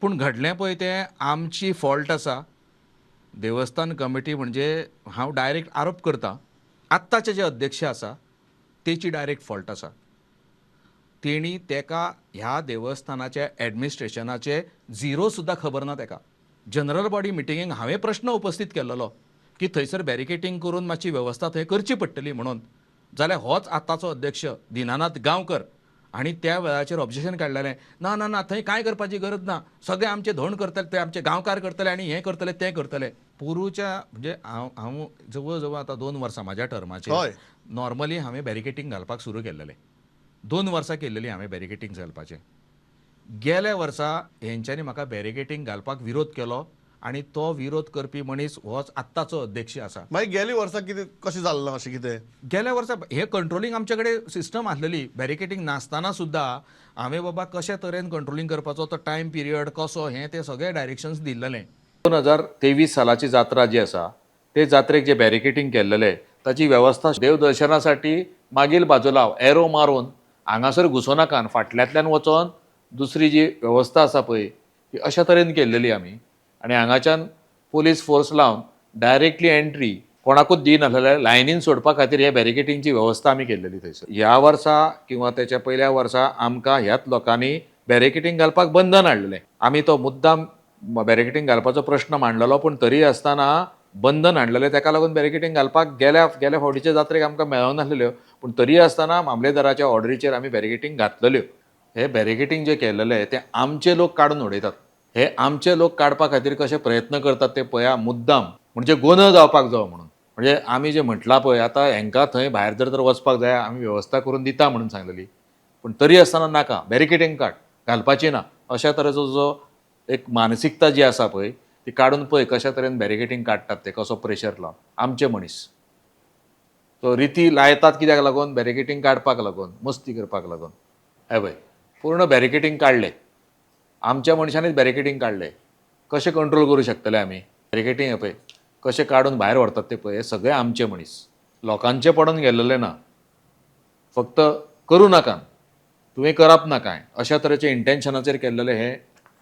पूण घडलें पळय तें आमची फॉल्ट आसा. देवस्थान कमिटी म्हणजे हांव डायरेक्ट आरोप करता, आत्ताचे जे अध्यक्ष आसा तेची डायरेक्ट फॉल्ट आसा. तेणी तेका ह्या देवस्थानाच्या एडमिनिस्ट्रेशनाचे झिरो सुद्दां खबर ना तेका. जनरल बॉडी मिटिंगेक हांवें प्रश्न उपस्थीत केल्लो की थंयसर बॅरिकेटींग करून मातशी वेवस्था थंय करची पडटली म्हणून, जाल्यार होच आतांचो अध्यक्ष दिनानाथ गांवकर आनी त्या वेळाचेर ऑब्जेक्शन काडलेलें, ना ना ना थंय कांय करपाची गरज ना, सगळे आमचे धोंड करतले, ते आमचे गांवकार करतले आनी हें करतले तें करतले. पोरूच्या म्हणजे हांव हांव जवळ जवळ आतां 2 वर्सां म्हाज्या टर्माचेर नॉर्मली हांवें बॅरिकेटींग घालपाक सुरू केल्लेलें. 2 वर्सां केल्लेली हांवें बॅरिकेटींग घालपाचें. गेल्या वर्सा हेंच्यांनी म्हाका बॅरिकेटींग घालपाक विरोध केलो आनी तो विरोध करपी मनीस होच आत्ताचो अध्यक्ष आसा. मागीर गेल्या वर्सा कितें कशें जालें ना अशें कितें? गेल्या वर्सा हे कंट्रोलिंग आमचे कडेन सिस्टम आसलेली. बॅरिकेटींग नासतना सुद्दां हांवें बाबा कशे तरेन कंट्रोलिंग करपाचो तो टायम पिरियड कसो हें तें सगळे डायरेक्शन्स दिल्लेलें. 2023 सालाची जात्रा जी आसा ते जात्रेक जे बॅरिकेटींग केल्लेलें ताची वेवस्था देवदर्शनासाठी मागील बाजूला एरो मारून हांगासर घुसोनाकान फाटल्यांतल्यान वचोन दुसरी जी वेवस्था आसा पळय ती अशा तरेन केल्लेली आमी. आनी हांगाच्यान पोलीस फोर्स लावन डायरेक्टली एंट्री कोणाकूच दिनासलेले, लायनीन सोडपा खातीर हे बॅरिकेटींगची वेवस्था आमी केल्लेली थंयसर. ह्या वर्सा किंवा तेच्या पयल्या वर्सा आमकां ह्याच लोकांनी बॅरिकेटींग घालपाक बंधन हाडलेलें. आमी तो मुद्दाम बॅरिकेटींग घालपाचो प्रश्न मांडलेलो, पूण तरी आसतना बंधन हाडलेलें तेका लागून बॅरिकेटींग घालपाक गेल्या गेल्या फावटीच्या जात्रेक आमकां मेळनासलेल्यो, पूण तरी आसतना मामलेदाराच्या ऑर्डरीचेर आमी बॅरिकेटींग घातलेल्यो. हे बॅरिकेटींग जे केलेलें ते आमचे लोक काडून उडयतात. हे आमचे लोक काडपा खातीर कशे प्रयत्न करतात ते पळया, मुद्दाम म्हणजे गोंदळ जावपाक जावो म्हणून. म्हणजे आमी जे म्हटलां पळय आतां हेंकां थंय भायर जर तर वचपाक जाय आमी वेवस्था करून दिता म्हणून सांगलेली, पूण तरी आसतना नाका बॅरिकेटींग काड घालपाची ना अशा तरेचो जो एक मानसिकता जी आसा पळय ती काडून पळय कशा तरेन बॅरिकेटींग काडटात ते, कसो प्रेशर लावन आमचे मनीस तो रिती लायतात कित्याक लागून, बॅरिकेटींग काडपाक लागून, मस्ती करपाक लागून. हे पळय पूर्ण बॅरिकेटींग काडलें आमच्या मनशांनीच, बॅरिकेटींग काडलें. कशें कंट्रोल करूं शकतले आमी बॅरिकेटींग? हे पळय कशें काडून भायर व्हरतात ते पळय, हे सगळे आमचे मनीस, लोकांचे पडून गेल्लेले ना. फक्त करूं नाका, तुवें करप ना कांय अशा तरेचे इंटेन्शनाचेर केल्लेले हे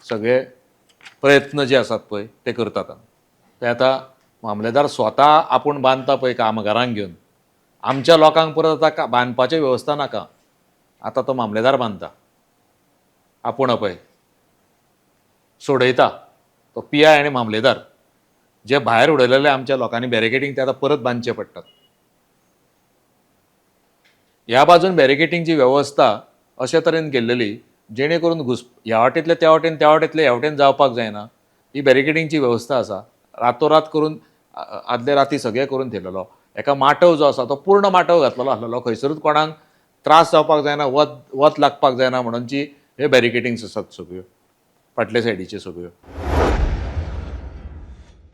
सगळे प्रयत्न जे आसात पळय ते करतात. ते आतां मामलेदार स्वता आपूण बांदता पळय कामगारांक घेवन, आमच्या लोकांक परत आतां बांदपाची वेवस्था नाका, आतां तो मामलेदार बांदता आपूण पळय सोडयता तो पी I आनी मामलेदार जे भायर उडयलेले आमच्या लोकांनी बॅरिकेटींग ते आतां परत बांदचे पडटात. ह्या बाजून बॅरिकेटींगची वेवस्था अशे तरेन केल्लेली जेणे करून घुस ह्या वाटेंतले त्या वाटेन, त्या वाटेंतले ह्या वाटेन जावपाक जायना, ही बॅरिकेटींगची वेवस्था आसा. रातोरात करून आदले राती सगळें करून थेयलेलो. एका माटव जो आसा तो पूर्ण माटव घातलेलो आसलेलो, खंयसरूच कोणाक त्रास जावपाक जायना, वत वत लागपाक जायना म्हणूनची हे बॅरिकेटिंग्स आसात सगळ्यो फाटले सायडीच्यो सगळ्यो.